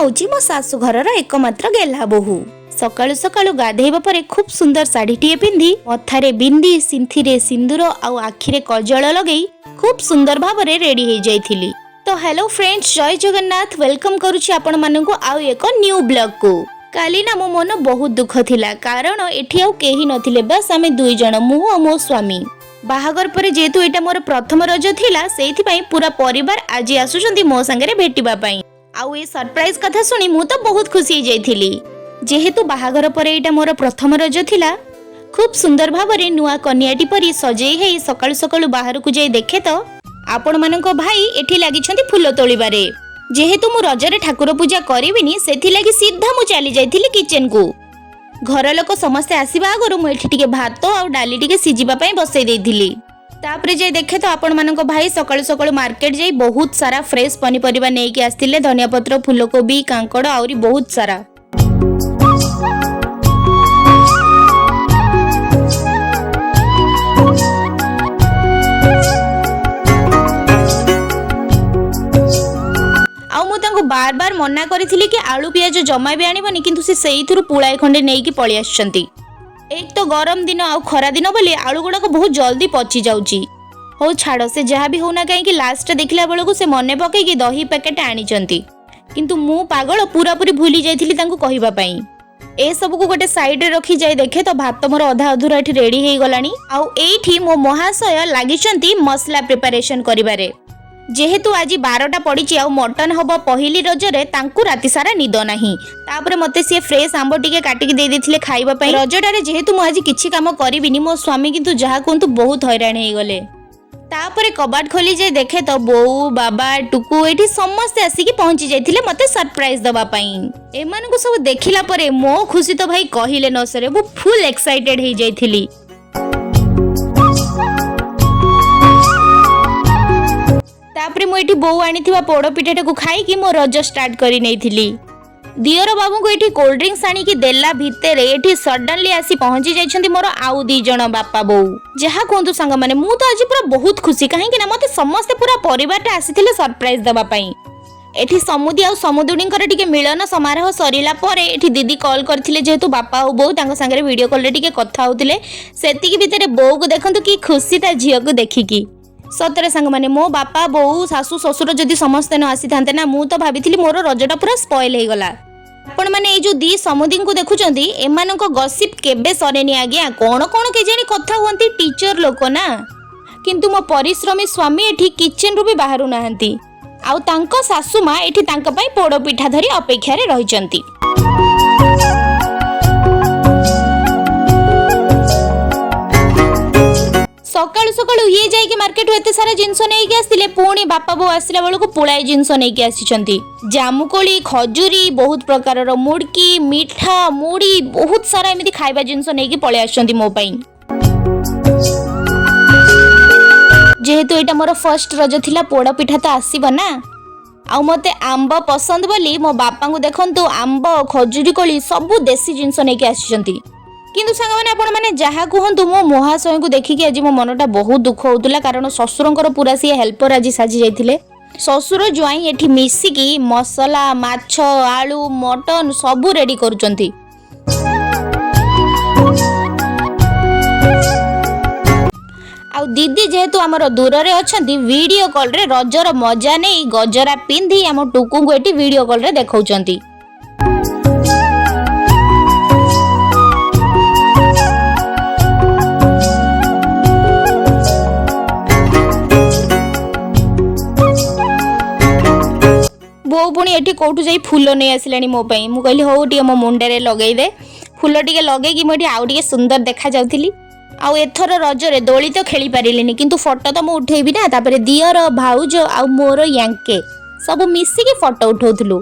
ହେଉଛି ମୋ ଶାଶୁ ଘରର ଏକମାତ୍ର ଗେହ୍ଲା ବୋହୂ। ସକାଳୁ ସକାଳୁ ଗାଧେଇବା ପରେ ଖୁବ୍ ସୁନ୍ଦର ଶାଢ଼ୀଟିଏ ପିନ୍ଧି, ମଥାରେ ବିନ୍ଦି, ସିନ୍ଥିରେ ସିନ୍ଦୁର ଆଉ ଆଖିରେ କଜଳ ଲଗେଇ ଖୁବ୍ ସୁନ୍ଦର ଭାବରେ ରେଡି ହେଇଯାଇଥିଲି। ତ ହ୍ୟାଲୋ ଫ୍ରେଣ୍ଡସ୍, ଜୟ ଜଗନ୍ନାଥ। Welcome କରୁଛି ଆପଣମାନଙ୍କୁ ଆଉ ଏକ ନ୍ୟୁ ବ୍ଲଗକୁ। କାଲି ନା ମୋ ମନ ବହୁତ ଦୁଃଖ ଥିଲା, କାରଣ ଏଠି ଆଉ କେହି ନଥିଲେ, ବାସ୍ ଆମେ ଦୁଇ ଜଣ, ମୁଁ ଆଉ ମୋ ସ୍ୱାମୀ। ବାହାଘର ପରେ ଯେହେତୁ ଏଇଟା ମୋର ପ୍ରଥମ ରଜ ଥିଲା, ସେଇଥିପାଇଁ ପୁରା ପରିବାର ଆଜି ଆସୁଛନ୍ତି ମୋ ସାଙ୍ଗରେ ଭେଟିବା ପାଇଁ। ଆଉ ଏ ସରପ୍ରାଇଜ କଥା ଶୁଣି ମୁଁ ତ ବହୁତ ଖୁସି ହେଇଯାଇଥିଲି। ଯେହେତୁ ବାହାଘର ପରେ ଏଇଟା ମୋର ପ୍ରଥମ ରଜ ଥିଲା, ଖୁବ୍ ସୁନ୍ଦର ଭାବରେ ନୂଆ କନିଆଟି ପରି ସଜେଇ ହେଇ ସକାଳୁ ସକାଳୁ ବାହାରକୁ ଯାଇ ଦେଖେ ତ ଆପଣମାନଙ୍କ ଭାଇ ଏଠି ଲାଗିଛନ୍ତି ଫୁଲ ତୋଳିବାରେ। ଯେହେତୁ ମୁଁ ରଜରେ ଠାକୁର ପୂଜା କରିବିନି, ସେଥିଲାଗି ସିଧା ମୁଁ ଚାଲି ଯାଇଥିଲି କିଚେନକୁ। ଘର ଲୋକ ସମସ୍ତେ ଆସିବା ଆଗରୁ ମୁଁ ଏଠି ଟିକେ ଭାତ ଆଉ ଡାଲି ଟିକେ ସିଝିବା ପାଇଁ ବସେଇ ଦେଇଥିଲି। ତାପରେ ଯାଇ ଦେଖେ ତ ଆପଣମାନଙ୍କ ଭାଇ ସକାଳୁ ସକାଳୁ ମାର୍କେଟ ଯାଇ ବହୁତ ସାରା ଫ୍ରେଶ ପନିପରିବା ନେଇକି ଆସିଥିଲେ, ଧନିଆ ପତ୍ର, ଫୁଲକୋବି, କାଙ୍କଡ଼, ଆହୁରି ବହୁତ ସାରା। ଆଉ ମୁଁ ତାଙ୍କୁ ବାର ବାର ମନା କରିଥିଲି କି ଆଳୁ ପିଆଜ ଜମା ବି ଆଣିବନି, କିନ୍ତୁ ସେ ସେଇଥିରୁ ପୁଳାଏ ଖଣ୍ଡେ ନେଇକି ପଳେଇ ଆସିଛନ୍ତି। ଏକ ତ ଗରମ ଦିନ ଆଉ ଖରା ଦିନ ବୋଲି ଆଳୁ ଗୁଡ଼ାକ ବହୁତ ଜଲ୍ଦି ପଚି ଯାଉଛି। ହଉ ଛାଡ଼, ସେ ଯାହା ବି ହଉନା କାହିଁକି, ଲାଷ୍ଟ ଦେଖିଲା ବେଳକୁ ସେ ମନେ ପକେଇକି ଦହି ପ୍ୟାକେଟ ଆଣିଛନ୍ତି। କିନ୍ତୁ ମୁଁ ପାଗଳ ପୁରାପୁରି ଭୁଲି ଯାଇଥିଲି ତାଙ୍କୁ କହିବା ପାଇଁ। ଏସବୁକୁ ଗୋଟେ ସାଇଡରେ ରଖି ଯାଇ ଦେଖେ ତ ଭାତ ମୋର ଅଧା ଅଧୁରା ଏଠି ରେଡି ହେଇଗଲାଣି। ଆଉ ଏଇଠି ମୋ ମହାଶୟ ଲାଗିଛନ୍ତି ମସଲା ପ୍ରିପାରେସନ କରିବାରେ। ଯେହେତୁ ଆଜି 12ଟା ପଡ଼ିଛି ଆଉ ମଟନ ହବ ପହିଲି ରଜରେ, ତାଙ୍କୁ ରାତି ସାରା ନିଦ ନାହିଁ। ତାପରେ ମୋତେ ସିଏ ଫ୍ରେଶ୍ ଆମ୍ବ ଟିକେ କାଟିକି ଦେଇ ଦେଇଥିଲେ ଖାଇବା ପାଇଁ। ରଜଟାରେ ଯେହେତୁ ମୁଁ ଆଜି କିଛି କାମ କରିବିନି, ମୋ ସ୍ୱାମୀ କିନ୍ତୁ ଯାହା କୁହନ୍ତୁ ବହୁତ ହଇରାଣ ହେଇଗଲେ। ତାପରେ କବାଟ ଖୋଲି ଯାଇ ଦେଖେ ତ ବୋଉ, ବାବା, ଟୁକୁ ଏଠି ସମସ୍ତେ ଆସିକି ପହଞ୍ଚି ଯାଇଥିଲେ ମୋତେ ସରପ୍ରାଇଜ ଦେବା ପାଇଁ। ଏମାନଙ୍କୁ ସବୁ ଦେଖିଲା ପରେ ମୋ ଖୁସି ତ ଭାଇ କହିଲେ ନ ସରେ। ମୁଁ ଫୁଲ୍ ଏକ୍ସାଇଟେଡ୍ ହେଇଯାଇଥିଲି। ତାପରେ ମୁଁ ଏଠି ବୋଉ ଆଣିଥିବା ପୋଡ଼ ପିଠାଟାକୁ ଖାଇକି ମୋ ରଜ ଷ୍ଟାର୍ଟ କରି ନେଇଥିଲି। ଦିଅର ବାବୁଙ୍କୁ ଏଠି କୋଲ୍ଡ ଡ୍ରିଙ୍କସ୍ ଆଣିକି ଦେଲା ଭିତରେ ଏଠି ସଡନଲି ଆସି ପହଞ୍ଚି ଯାଇଛନ୍ତି ମୋର ଆଉ ଦି ଜଣ ବାପା ବୋଉ। ଯାହା କୁହନ୍ତୁ ସାଙ୍ଗମାନେ, ମୁଁ ତ ଆଜି ପୁରା ବହୁତ ଖୁସି, କାହିଁକି ନା ମତେ ସମସ୍ତେ ପୁରା ପରିବାରଟା ଆସିଥିଲେ ସରପ୍ରାଇଜ ଦେବା ପାଇଁ। ଏଠି ସମୁଦି ଆଉ ସମୁଦୁଣୀଙ୍କର ଟିକେ ମିଳନ ସମାରୋହ ସରିଲା ପରେ ଏଠି ଦିଦି କଲ୍ କରିଥିଲେ, ଯେହେତୁ ବାପା ଆଉ ବୋଉ ତାଙ୍କ ସାଙ୍ଗରେ ଭିଡ଼ିଓ କଲ୍ରେ ଟିକେ କଥା ହଉଥିଲେ। ସେତିକି ଭିତରେ ବୋଉକୁ ଦେଖନ୍ତୁ କି ଖୁସି ତା ଝିଅକୁ ଦେଖିକି। ସତରେ ସାଙ୍ଗମାନେ, ମୋ ବାପା, ବୋଉ, ଶାଶୁ, ଶ୍ୱଶୁର ଯଦି ସମସ୍ତେ ନ ଆସିଥାନ୍ତେ ନା, ମୁଁ ତ ଭାବିଥିଲି ମୋର ରଜଟା ପୁରା ସ୍ପଏଲ୍ ହେଇଗଲା। ଆପଣମାନେ ଏଇ ଯୋଉ ଦି ସମୁଦୀଙ୍କୁ ଦେଖୁଛନ୍ତି, ଏମାନଙ୍କ ଗସିପ୍ କେବେ ସରେନି ଆଜ୍ଞା। କ'ଣ କ'ଣ କେଜାଣି କଥା ହୁଅନ୍ତି, ଟିଚର ଲୋକ ନା। କିନ୍ତୁ ମୋ ପରିଶ୍ରମୀ ସ୍ୱାମୀ ଏଠି କିଚେନରୁ ବି ବାହାରୁ ନାହାନ୍ତି, ଆଉ ତାଙ୍କ ଶାଶୁ ମା ଏଠି ତାଙ୍କ ପାଇଁ ପୋଡ଼ ପିଠା ଧରି ଅପେକ୍ଷାରେ ରହିଛନ୍ତି। ସକାଳୁ ସକାଳୁ ଇଏ ଯାଇକି ମାର୍କେଟରୁ ଏତେ ସାରା ଜିନିଷ ନେଇକି ଆସିଥିଲେ, ପୁଣି ବାପା ବୋଉ ଆସିଲା ବେଳକୁ ପୁଳାଏ ଜିନିଷ ନେଇକି ଆସିଛନ୍ତି। ଜାମୁକୋଳି, ଖଜୁରୀ, ବହୁତ ପ୍ରକାରର ମୁଡ଼କି, ମିଠା, ମୁଢ଼ି, ବହୁତ ସାରା ଏମିତି ଖାଇବା ଜିନିଷ ନେଇକି ପଳେଇ ଆସିଛନ୍ତି ମୋ ପାଇଁ। ଯେହେତୁ ଏଇଟା ମୋର ଫର୍ଷ୍ଟ ରଜ ଥିଲା, ପୋଡ଼ ପିଠା ତ ଆସିବ ନା। ଆଉ ମୋତେ ଆମ୍ବ ପସନ୍ଦ ବୋଲି ମୋ ବାପାଙ୍କୁ ଦେଖନ୍ତୁ ଆମ୍ବ, ଖଜୁରୀ କୋଳି, ସବୁ ଦେଶୀ ଜିନିଷ ନେଇକି ଆସିଛନ୍ତି। କିନ୍ତୁ ସାଙ୍ଗମାନେ, ଆପଣମାନେ ଯାହା କୁହନ୍ତୁ, ମୋ ମହାଶୟଙ୍କୁ ଦେଖିକି ଆଜି ମୋ ମନଟା ବହୁତ ଦୁଃଖ ହେଉଥିଲା, କାରଣ ଶ୍ୱଶୁରଙ୍କର ପୁରା ସିଏ ହେଲ୍ପର ଆଜି ସାଜି ଯାଇଥିଲେ। ଶ୍ୱଶୁର ଜ୍ୱାଇଁ ଏଠି ମିଶିକି ମସଲା, ମାଛ, ଆଳୁ, ମଟନ ସବୁ ରେଡି କରୁଛନ୍ତି। ଆଉ ଦିଦି ଯେହେତୁ ଆମର ଦୂରରେ ଅଛନ୍ତି, ଭିଡ଼ିଓ କଲ୍ରେ ରଜର ମଜା ନେଇ ଗଜରା ପିନ୍ଧି ଆମ ଟୁକୁଙ୍କୁ ଏଠି ଭିଡ଼ିଓ କଲ୍ରେ ଦେଖାଉଛନ୍ତି। ବୋଉ ପୁଣି ଏଠି କୋଉଠୁ ଯାଇ ଫୁଲ ନେଇ ଆସିଲାଣି ମୋ ପାଇଁ। ମୁଁ କହିଲି ହଉ ଟିକେ ମୋ ମୁଣ୍ଡରେ ଲଗେଇଦେ। ଫୁଲ ଟିକେ ଲଗେଇକି ମୁଁ ଏଠି ଆଉ ଟିକେ ସୁନ୍ଦର ଦେଖାଯାଉଥିଲି। ଆଉ ଏଥର ରଜରେ ଦୋଳି ତ ଖେଳି ପାରିଲିନି, କିନ୍ତୁ ଫଟୋ ତ ମୁଁ ଉଠେଇବି ନା। ତାପରେ ଦିଅର, ଭାଉଜ ଆଉ ମୋର ୟାଙ୍କେ ସବୁ ମିଶିକି ଫଟୋ ଉଠଉଥିଲୁ।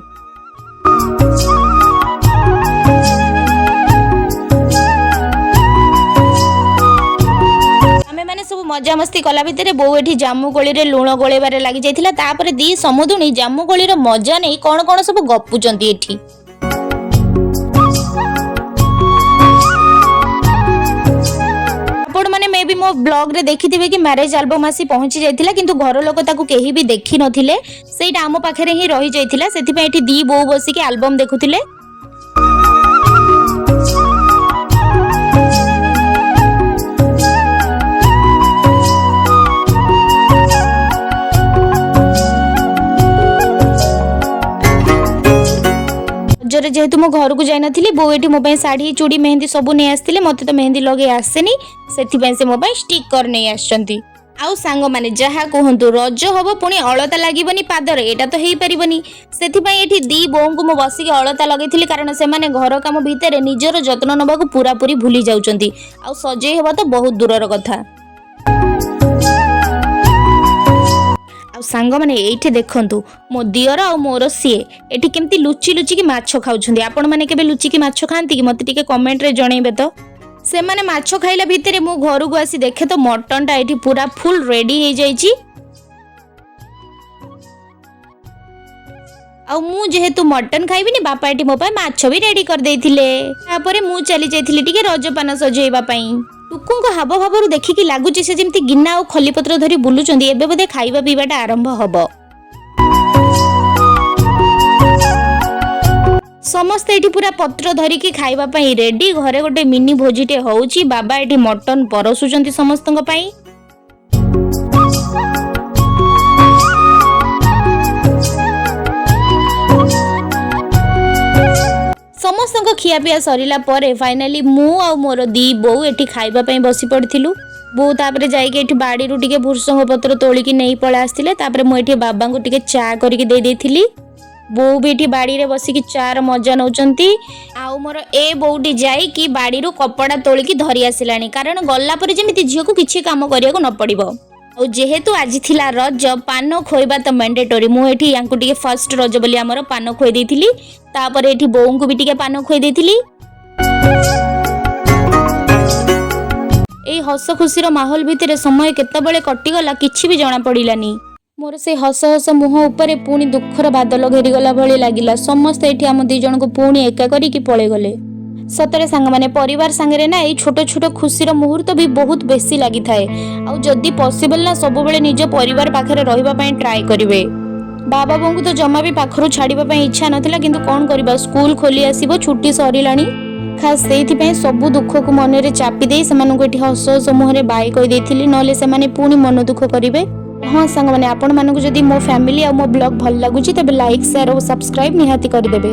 ଆମେମାନେ ସବୁ ମଜାମସ୍ତି କଲା ଭିତରେ ବୋଉ ଏଠି ଜାମୁକୋଳିରେ ଲୁଣ ଗୋଳେଇବାରେ ଲାଗିଯାଇଥିଲା। ତାପରେ ଦି ସମୁଦୁଣୀ ଜାମୁକୋଳିର ମଜା ନେଇ କ'ଣ କ'ଣ ସବୁ ଗପୁଛନ୍ତି ଏଠି। ଆପଣମାନେ ମେ ବି ମୋ ବ୍ଲଗ୍ରେ ଦେଖିଥିବେ କି ମ୍ୟାରେଜ୍ ଆଲବମ୍ ଆସି ପହଞ୍ଚି ଯାଇଥିଲା, କିନ୍ତୁ ଘର ଲୋକ ତାକୁ କେହି ବି ଦେଖିନଥିଲେ। ସେଇଟା ଆମ ପାଖରେ ହିଁ ରହିଯାଇଥିଲା। ସେଥିପାଇଁ ଏଠି ଦି ବୋଉ ବସିକି ଆଲବମ୍ ଦେଖୁଥିଲେ। ରଜରେ ଯେହେତୁ ମୁଁ ଘରକୁ ଯାଇନଥିଲି, ବୋଉ ଏଠି ମୋ ପାଇଁ ଶାଢ଼ୀ, ଚୁଡ଼ି, ମେହେନ୍ଦି ସବୁ ନେଇ ଆସିଥିଲେ। ମୋତେ ତ ମେହେନ୍ଦି ଲଗେଇ ଆସେନି, ସେଥିପାଇଁ ସେ ମୋ ପାଇଁ ଷ୍ଟିକର ନେଇ ଆସିଛନ୍ତି। ଆଉ ସାଙ୍ଗମାନେ, ଯାହା କୁହନ୍ତୁ, ରଜ ହବ ପୁଣି ଅଳତା ଲାଗିବନି ପାଦରେ, ଏଇଟା ତ ହେଇପାରିବନି। ସେଥିପାଇଁ ଏଠି ଦି ବୋଉଙ୍କୁ ମୁଁ ବସିକି ଅଳତା ଲଗେଇଥିଲି, କାରଣ ସେମାନେ ଘର କାମ ଭିତରେ ନିଜର ଯତ୍ନ ନେବାକୁ ପୁରାପୁରି ଭୁଲି ଯାଉଛନ୍ତି, ଆଉ ସଜେଇ ହେବା ତ ବହୁତ ଦୂରର କଥା। ଆଉ ସାଙ୍ଗମାନେ, ଏଇଠି ଦେଖନ୍ତୁ ମୋ ଦିଅର ଆଉ ମୋର ସିଏ ଏଠି କେମିତି ଲୁଚି ଲୁଚିକି ମାଛ ଖାଉଛନ୍ତି। ଆପଣମାନେ କେବେ ଲୁଚିକି ମାଛ ଖାଆନ୍ତି କି? ମୋତେ ଟିକେ କମେଣ୍ଟରେ ଜଣେଇବେ ତ। ସେମାନେ ମାଛ ଖାଇଲା ଭିତରେ ମୁଁ ଘରକୁ ଆସି ଦେଖେ ତ ମଟନଟା ଏଠି ପୁରା ଫୁଲ୍ ରେଡି ହେଇଯାଇଛି। ଆଉ ମୁଁ ଯେହେତୁ ମଟନ ଖାଇବିନି, ବାପା ଏଠି ମୋ ପାଇଁ ମାଛ ବି ରେଡି କରିଦେଇଥିଲେ। ତାପରେ ମୁଁ ଚାଲି ଯାଇଥିଲି ଟିକେ ରଜପାନ ସଜେଇବା ପାଇଁ। ଟୁକୁଙ୍କ ହାବ ଭାବରୁ ଦେଖିକି ଲାଗୁଛି ସେ ଯେମିତି ଗିନା ଆଉ ଖଲିପତ୍ର ଧରି ବୁଲୁଛନ୍ତି, ଏବେ ବୋଧେ ଖାଇବା ପିଇବାଟା ଆରମ୍ଭ ହବ। ସମସ୍ତେ ଏଠି ପୁରା ପତ୍ର ଧରିକି ଖାଇବା ପାଇଁ ରେଡି। ଘରେ ଗୋଟେ ମିନି ଭୋଜିଟେ ହଉଛି। ବାବା ଏଠି ମଟନ ପରସୁଛନ୍ତି ସମସ୍ତଙ୍କ ପାଇଁ। ସମସ୍ତଙ୍କ ଖିଆପିଆ ସରିଲା ପରେ ଫାଇନାଲି ମୁଁ ଆଉ ମୋର ଦି ବୋଉ ଏଠି ଖାଇବା ପାଇଁ ବସି ପଡ଼ିଥିଲୁ। ବୋଉ ତାପରେ ଯାଇକି ଏଠି ବାଡ଼ିରୁ ଟିକେ ଭୃସଙ୍ଗ ପତ୍ର ତୋଳିକି ନେଇ ପଳେଇ ଆସିଥିଲେ। ତାପରେ ମୁଁ ଏଠି ବାବାଙ୍କୁ ଟିକେ ଚା କରିକି ଦେଇ ଦେଇଥିଲି। ବୋଉ ବି ଏଠି ବାଡ଼ିରେ ବସିକି ଚାର ମଜା ନେଉଛନ୍ତି। ଆଉ ମୋର ଏ ବୋଉଟି ଯାଇକି ବାଡ଼ିରୁ କପଡ଼ା ତୋଳିକି ଧରି ଆସିଲାଣି, କାରଣ ଗଲା ପରେ ଯେମିତି ଝିଅକୁ କିଛି କାମ କରିବାକୁ ନ ପଡ଼ିବ। ଆଉ ଯେହେତୁ ଆଜି ଥିଲା ରଜ, ପାନ ଖୋଇବା ତ ମ୍ୟାଣ୍ଡେଟୋରି। ମୁଁ ଏଠି ୟାଙ୍କୁ ଟିକେ ଫାର୍ଷ୍ଟ ରଜ ବୋଲି ଆମର ପାନ ଖୋଇ ଦେଇଥିଲି। ତାପରେ ଏଠି ବୋଉଙ୍କୁ ବି ଟିକେ ପାନ ଖୋଇ ଦେଇଥିଲି। ଏଇ ହସ ଖୁସିର ମାହୋଲ ଭିତରେ ସମୟ କେତେବେଳେ କଟିଗଲା, କିଛି ବି ଜଣା ପଡ଼ିଲାନି। ମୋର ସେଇ ହସ ହସ ମୁହଁ ଉପରେ ପୁଣି ଦୁଃଖର ବାଦଲ ଘେରିଗଲା ଭଳି ଲାଗିଲା। ସମସ୍ତେ ଏଠି ଆମ ଦି ଜଣଙ୍କୁ ପୁଣି ଏକା କରିକି ପଳେଇଗଲେ। ସତରେ ସାଙ୍ଗମାନେ, ପରିବାର ସାଙ୍ଗରେ ନା ଏଇ ଛୋଟ ଛୋଟ ଖୁସିର ମୁହୂର୍ତ୍ତ ବି ବହୁତ ବେଶୀ ଲାଗିଥାଏ। ଆଉ ଯଦି ପସିବଲ ନା, ସବୁବେଳେ ନିଜ ପରିବାର ପାଖରେ ରହିବା ପାଇଁ ଟ୍ରାଏ କରିବେ। ବାବା ବୋଉଙ୍କୁ ତ ଜମା ବି ପାଖରୁ ଛାଡ଼ିବା ପାଇଁ ଇଚ୍ଛା ନଥିଲା, କିନ୍ତୁ କ'ଣ କରିବା, ସ୍କୁଲ ଖୋଲି ଆସିବ, ଛୁଟି ସରିଲାଣି। ଖାସ୍ ସେଇଥିପାଇଁ ସବୁ ଦୁଃଖକୁ ମନରେ ଚାପି ଦେଇ ସେମାନଙ୍କୁ ଏଠି ହସ ହସ ମୁହଁରେ ବାଇ କହିଦେଇଥିଲି, ନହେଲେ ସେମାନେ ପୁଣି ମନ ଦୁଃଖ କରିବେ। ହଁ ସାଙ୍ଗମାନେ, ଆପଣମାନଙ୍କୁ ଯଦି ମୋ ଫ୍ୟାମିଲି ଆଉ ମୋ ବ୍ଲଗ୍ ଭଲ ଲାଗୁଛି, ତେବେ ଲାଇକ୍, ସେୟାର ଓ ସବସ୍କ୍ରାଇବ୍ ନିହାତି କରିଦେବେ।